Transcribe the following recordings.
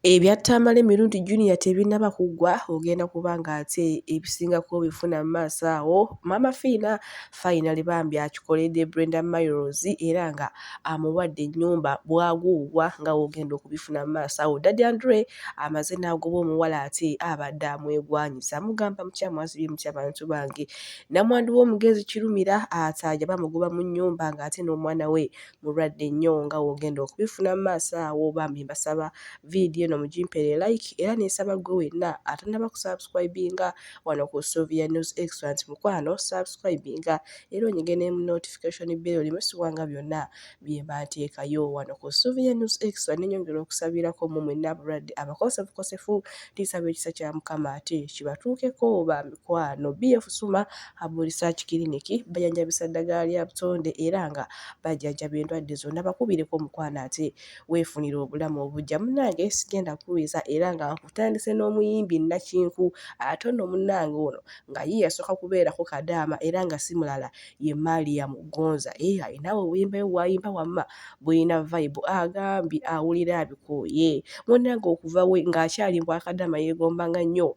Ebya Tamale Mirundi Junior tebinnaba kuggwa, ogenda kuba ng'ate ebisingako obifuna mu maaso awo. Maama Fiina finally bambi akikoledde Brenda Miles era nga amuwadde ennyumba bwaguugwa nga w'ogenda okubifuna mu maaso awo. Daddy Andre amaze n'agoba omuwala ate abadde amwegwanyiza. Mugamba mutya mwasibye mutya bantu bange. Nnamwandu w'omugenzi Kirumira ataaja bamugoba mu nnyumba ng'ate n'omwana we mulwadde nnyo nga w'ogenda okubifuna mu maaso awo. Bambi mbasaba vidiyo eno mugimpeere like era nensaba ggwe wenna atannaba kusubscribinga wano ku Sylvia News Extra nti mukwano subscribinga era onyige ne notification bell oleme kusubwanga byonna bye mba nteekayo wano ku Sylvia News Extra. Nenyongera okusabirako mmwe mwenna abalwadde abakosefukosefu, ntisaba ekisa kya Mukama ate kibatuukeko ba mikwano. BF Suma Herbal Research Clinic bajanjabisa ddagala lya butonde era nga bajjanjaba endwadde zonna. Bakubireko omukwano ate weefunire obulamu obuggya. Munnange sigenda kukuwuliza era nga nkutandise n'omuyimbi Nnakinku ate nno munnange ono nga ye yasooka kubeerako kadaama era nga si mulala ye Mariam Gonza. Ee alina obuyimba bwe bw'ayimba wamma bulina vibe agambye awulira abikooye. Munnange okuva we ng'akyali mu bwakadaama yeegombanga nnyo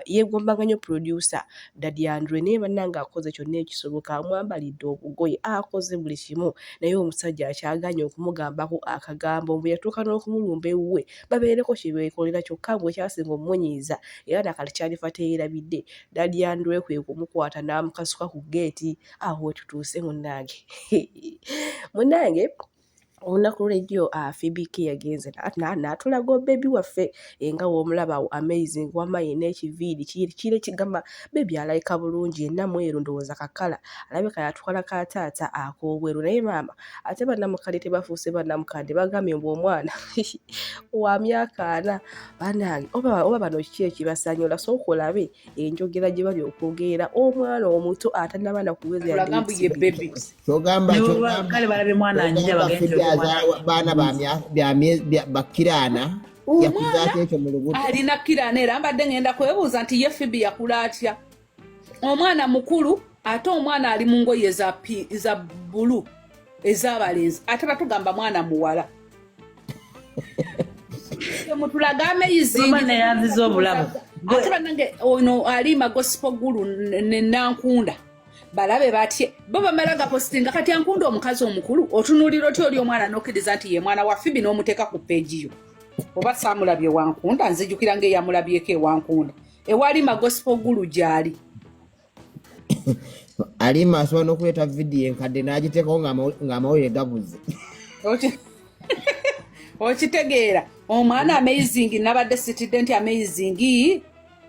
yeegombanga nnyo producer Daddy Andre naye bannange akoze kyonna ekisoboka amwambalidde obugoye akoze buli kimu naye omusajja akyagaanye okumugambako akagambo mbu yatuuka n'okumulumba ewuwe babeereko kye beekolera kyokka mbu ekyasinga omumunyiiza era nakati kyalifa teyeerabidde Daddy Andre kwe kumukwata n'amukasuka ku ggeeti awo we tutuuse munnange munnange olunaku lw'ejjo Phoebe K yagenze n'atulaga obebi waffe nga w'omulaba awo amazing wamma yenna ekiviiri kire kigamba bebi alabika bulungi yenna mweru ndowooza kakala alabika yatwala ka taata ak'obweru naye maama ate bannamukadde tebafuuse bannamukadde bagambye mbu omwana wa myaka ana bannange oba bano kiki ekibasanyula sooka olabe enjogera gye bali okwogerera omwana omuto atannaba na kuweza Tulaga mbu ye baby. Kyogamba Ne bwe kyogamba kale balabe mwana njija kyogamba bagende Phoebe omwana. azaala baana ba bya bakkiraana yakuza Omwana atya ekyo mu lubuto. alina kiraana era mbadde ngenda kwebuuza nti ye Phoebe yakula atya. Omwana mukulu ate omwana ali mu ngoye za za bbulu ez'abalenzi ate batugamba mwana muwala. Mutulaga amazing. Mama neyanziza obulamu. Ate bannange ono alima gospel guru ne Nankunda balabe batye bo bamala gapositinga kati ankunda omukazi omukulu otunuulira otya oli omwana n'okkiriza nti ye mwana wa Phoebe n'omuteeka ku peegi yo oba saamulabye wankunda nzijukira ng'eyamulabyeko ewankunda ewalima gospel guru gy'ali. Alima asobola n'okuleeta vidiyo enkadde n'agiteekawo ng'amawulire gabuze. Okitegeera omwana amazing nabadde sitidde nti amazing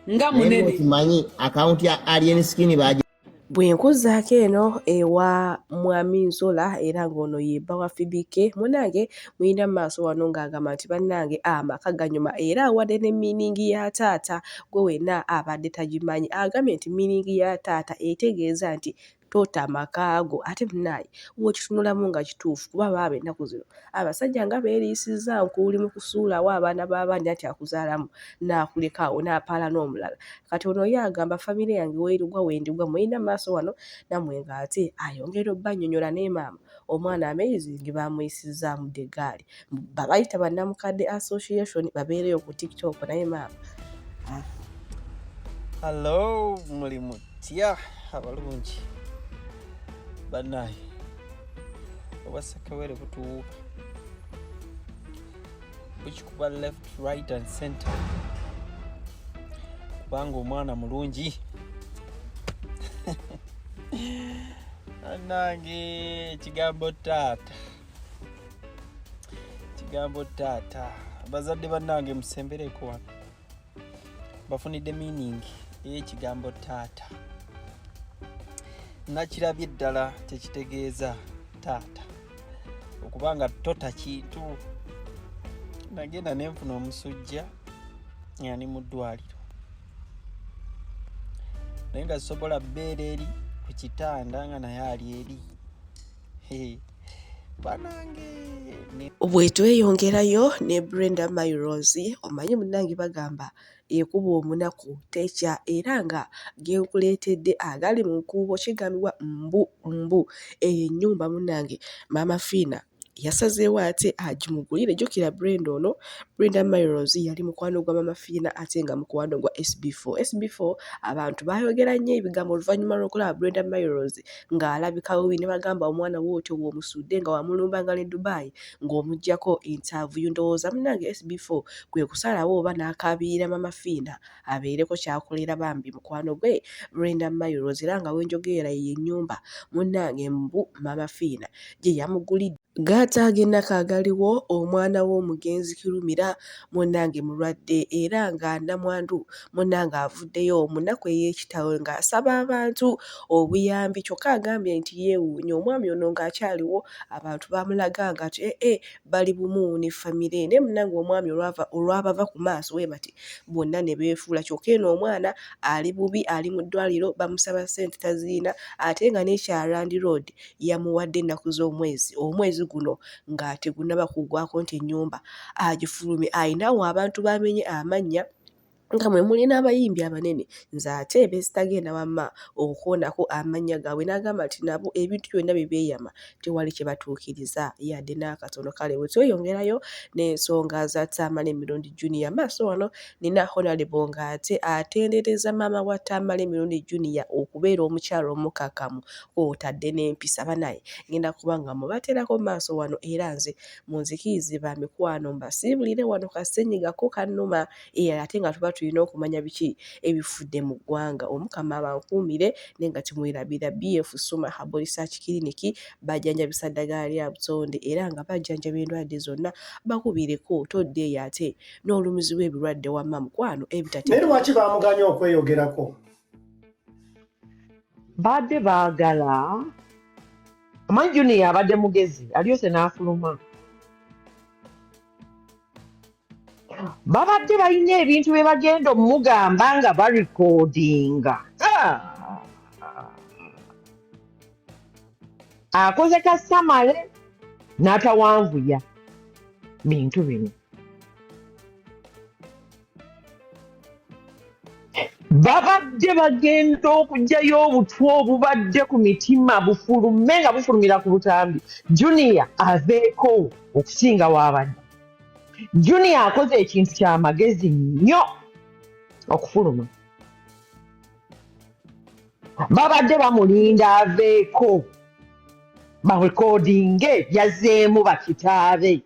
nga Naye munene. ng'okimanyi akawunti ya Alien Skin baagi Bwe nkuzaako eno ewa Mwami Nzola era ng'ono ye bba wa Phoebe K munnange mulina mu maaso wano ng'agamba nti bannange amaka ganyuma era awadde ne meaning ya taata gwe wenna abadde tagimanyi. Agambye nti meaning ya taata etegeeza nti tota maka go ate munnaaye w'okitunulamu nga kituufu kuba baaba ennaku zino abasajja nga beeriisizza nkuuli mu kusuulawo abaana b'abandi anti akuzaalamu n'akuleka awo n'apaala n'omulala. Kati ono ye agamba famire yange weerigwa wendigwa mulina maaso wano nammwe ng'ate ayongera obbannyonnyola naye maama omwana amazing baamuyisizzaamu dda eggaali. Babayita bannamukadde association babeereyo ku TikTok naye maama. Hello, muli mutya abalungi bannaye obwasekawere butuwuuka bukikuba left right and center kubanga omwana mulungi bannange ekigambo taata kigambo taata bazadde bannange musembereko wano bafunidde meaning ey'ekigambo taata nakirabye ddala kyekitegeeza taata okubanga tota kintu nagenda nenfuna omusujja nga ndi mu ddwaliro naye nga sobola bbeera eri ku kitanda nga naye ali eri banange Bwe tweyongerayo ne Brenda Miles omanyi munnange bagamba ekuba omunaku tekya era nga ge nkuleetedde agali mu nkuubo kigambibwa mbu mbu eyo ennyumba munnange Maama Fiina Yasazeewo ate agimugulire. Jjukira Brenda ono, Brenda Miles yali mukwano gwa Mama Fiina ate nga mukwano gwa SB4. SB4 abantu baayogera nnyo ebigambo oluvannyuma lw'okulaba Brenda Miles ng'alabika bubi ne bagamba omwana wo otyo w'omusudde nga wamulumba nga ne Dubai ng'omuggyako entaavuyo. Ndowooza munnange SB4 kwe kusalawo oba n'akaabirira Mama Fiina abeereko ky'akolera bambi mukwano gwe Brenda Miles era nga we njogerera ye ennyumba munnange mbu Mama Fiina gye yamugulidde. Gaataaga ennaku agaliwo omwana w'omugenzi Kirumira munnange mulwadde era nga nnamwandu munnange avuddeyo mu nnaku ey'ekitalo ng'asaba abantu obuyambi kyokka agambye nti yeewuunya omwami ono ng'akyaliwo abantu baamulaga nga nti ee eh, bali bumu ne famire naye munnange omwami olwabava ku maaso bwe bati bonna ne beefuula kyokka eno omwana ali bubi ali mu ddwaliro bamusaba ssente tazirina ate nga n'ekya landiroodi yamuwadde ennaku z'omwezi omwezi guno nga tegunnaba kuggwaako nti ennyumba agifulumye alinawo abantu b'amenye amannya nga mwe muli n'abayimbi abanene nze ate besitagenda wamma okukoonako amannya gaabwe n'agamba nti nabo ebintu byonna bye beeyama tewali kye batuukiriza yadde n'akatono. Kale bwe tweyongerayo n'ensonga za Tamale Mirundi Junior maaso wano nina Honalebo ng'ate atendereza maama wa Tamale Mirundi Junior okubeera omukyala omukkakkamu kw'otadde n'empisa. Banaye ngenda kuba nga mubateerako maaso wano era nze munzikirize ba mikwano mbasiibulire wano ka ssennyiga ko kannuma eh, ate nga tuba tulina okumanya biki ebifudde mu ggwanga. Omukama abankuumire naye nga temwerabira BF Suma Herbal Research Clinic bajjanjabisa ddagala lya butonde era nga bajjanjaba endwadde zonna bakubireko todda eyo ate n'olumizibwa ebirwadde wamma mukwano Naye lwaki baamuganya okweyogerako? Baadde baagala omanyi Junior abadde mugezi alyose n'afuluma. Babadde balina ebintu bye bagenda omugamba nga barekodinga. Ah! Akoze ka samale n'atawanvuya bintu bino. Babadde bagenda okugyayo obutwa obubadde ku mitima bufulume nga bufulumira ku butambi, Junior aveeko okusinga waabadde. Junior akoze ekintu kya magezi nnyo okufuluma. Babadde bamulinda aveeko barekodinge yazzeemu bakitaabe.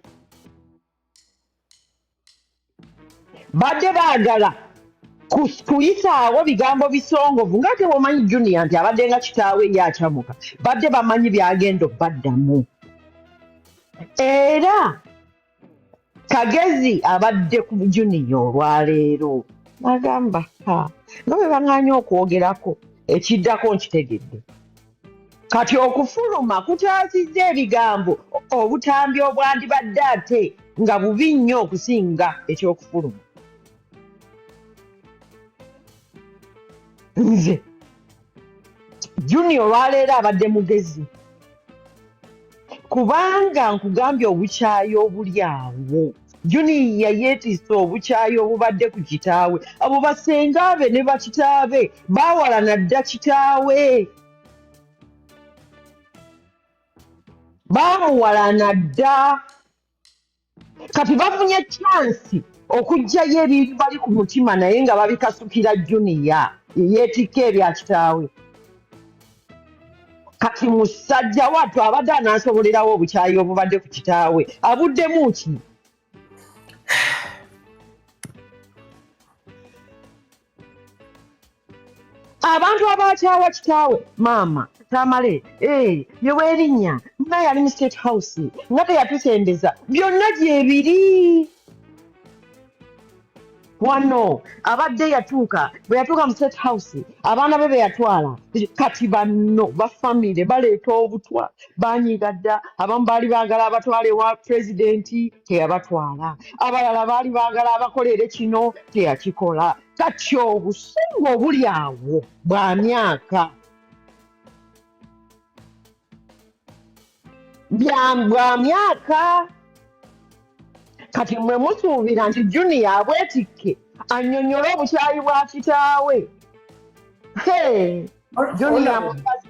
Badde baagala kuyisaawo bigambo bisongovu nga tewomanyi Junior nti abadde nga kitaawe ye akyamuka, badde bamanyi byagenda obbaddamu. Era Kagezi abadde ku Junior olwaleero nagamba nga bwe baŋŋaanye okwogerako ekiddako nkitegedde. Kati okufuluma kutaasizza ebigambo obutambi obwandibadde ate nga bubi nnyo okusinga eky'okufuluma. Nze Junior olwaleero abadde mugezi kubanga nkugambye obukyayi obuli awo. Junior yeetisse obukyayi obubadde ku kitaawe. Abo basenga be ne bakitaabe baawalana dda kitaawe. Baamuwalana dda. Kati bafunye chance okuggyayo ebibali ku mutima naye nga babikasukira Junior yeetikka ebya kitaawe. Kati musajja wattu abadde anaasobolerawo obukyayi obubadde ku kitaawe abuddemu ki? Abantu abakyawa kitaawe maama Tamale eh, yewerinnya nga yali mu State House nga teyatusembeza byonna gyebiri wano abadde yatuuka bwe yatuuka mu State House abaana be beyatwala kati banno ba famire baleeta obutwa banyiiga dda abamu baali baagala abatwala ewa pulezidenti teyabatwala abalala baali baagala abakolere kino teyakikola kati obusungu obuli awo bwa myaka bwa myaka kati mwe musuubira nti Junior abwetikke annyonnyole obukyayi bwa kitaawe. Junior mukazi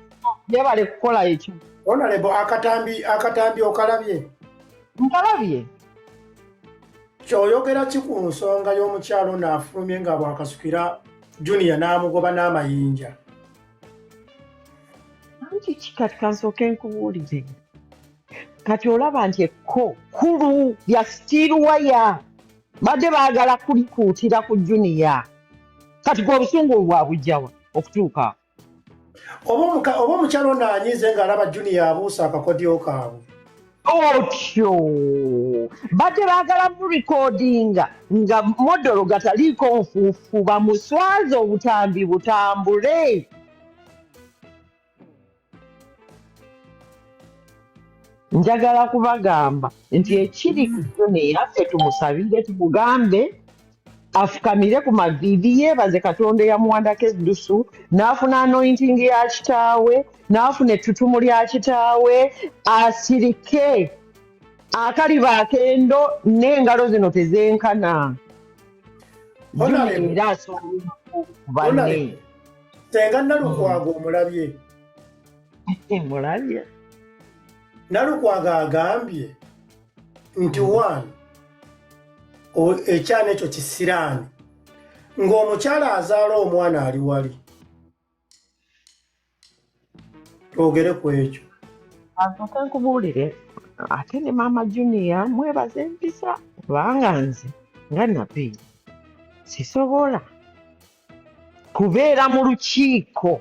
yebale kukola ekyo. Honorable, akatambi okalabye? Nkalabye. Kyoyogera ki ku nsonga y'omukyalo ono afulumye nga bwakasukira Junior n'amugoba n'amayinja? Anti ki kati kansooke nkubuulire. Kati olaba nti ekko kkulu lya steel wire badde baagala kulikuutira ku Junior. Kati gwe obusungu bwabujjawa okutuuka awo? Oba omukyalo ono anyiize ng'alaba Junior abuusa akakodyo kaabwe. Otyo badde baagala murekodinga nga modolo gataliiko nfuufu bamuswaze obutambi butambule. Njagala kubagamba nti ekiri ku Junior ffe tumusabire tumugambe afukamire ku maviivi yeebaze Katonda eyamuwandako eddusu n'afuna anointing ya kitaawe n'afuna ettutumu lya kitaawe asirike akaliba akendo n'engalo zino tezenkana. Junior era asobola ku banne. Senga Nalukwago omulabye? Mulabye. Nalukwago agambye nti one ekyana ekyo kisiraani ng'omukyala azaala omwana ali wali. Twogere ku ekyo. Asooke nkubuulire ate ne maama Junior mwebaza empisa kubanga nze nga Nabi sisobola kubeera mu lukiiko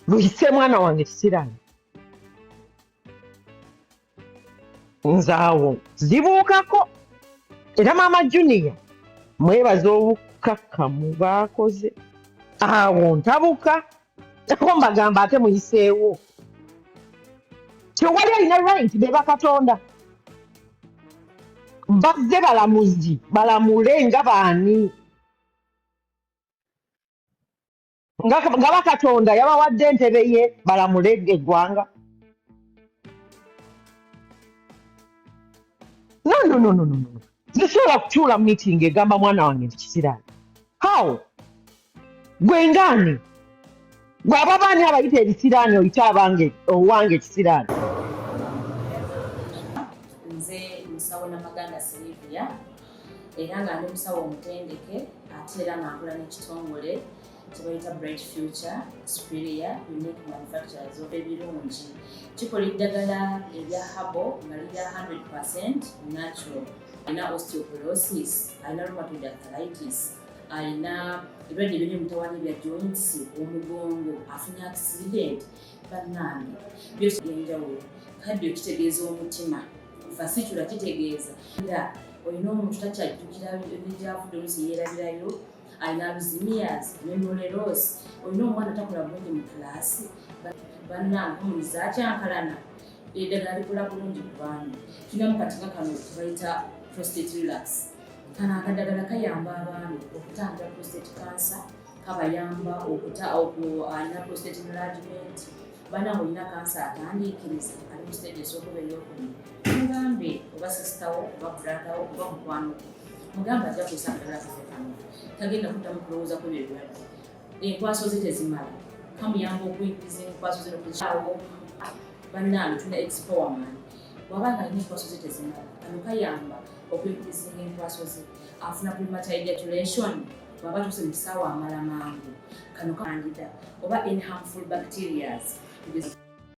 luyise mwana wange kisiraani. Nze awo zibuukako era maama Junior mwebaza obukkakkamu bw'akoze awo ntabuka ko mbagamba ate muyiseewo tewali alina right be bakatonda bazze balamuzi balamule nga baani nga bakatonda yabawadde entebe ye balamule eggwanga. No, no, no, no, no, no. Sisobola kutuula meeting egamba mwana wange nti kisiraani. How? Gwe ngaani? Gwe aba baani abayita ebisiraani oyite abange owange ekisiraani? Nze musawo Namaganda Sylvia era nga ndi musawo omutendeke ate era nga nkola n'ekitongole kyebayita Bright Future Superior Unique Manufacturers of ebirungi. Kikola eddagala erya herbal nga lirya 100% natural. Alina osteoporosis, alina rheumatoid arthritis, alina ebirwadde ebiri emutawaanya ebya joints, omugongo, afunye accident, bannange byose ebyenjawulo. Cardio kitegeeza omutima, vascular kitegeeza era olina omuntu takyajjukira negyavudde oluusi yeerabirayo, alina Alzheimer's, memory loss, olina omwana takola bulungi mu kulaasi, bannange omulizi akyankalana, eddagala likola bulungi ku baami. Tulinamu kati nga kano kebayita prostate relax. Kano akadagala kayamba abaami okutangira prostate cancer, kabayamba okuta alina prostate enlargement, bannange olina kansa atandiikiriza ali mu stage esooka oba eyokubiri, mugambe oba sister wo oba brother wo oba mukwano gwo, mugambe ajja kukozesa akadagala kaffe kano, tagenda kuddamu kulowooza ku ebyo ebirwadde. Enkwaso ze tezimala, kamuyamba okuyingiza enkwaso ze nokuzaawo. Bannange tulina expowerman, bw'aba nga alina enkwaso ze tezimala, kano kayamba okuyingiza enkwaso ze, afuna premature ejaculation bw'aba atuuse mu kisaawe amala mangu, kano kandida oba any harmful bacterias.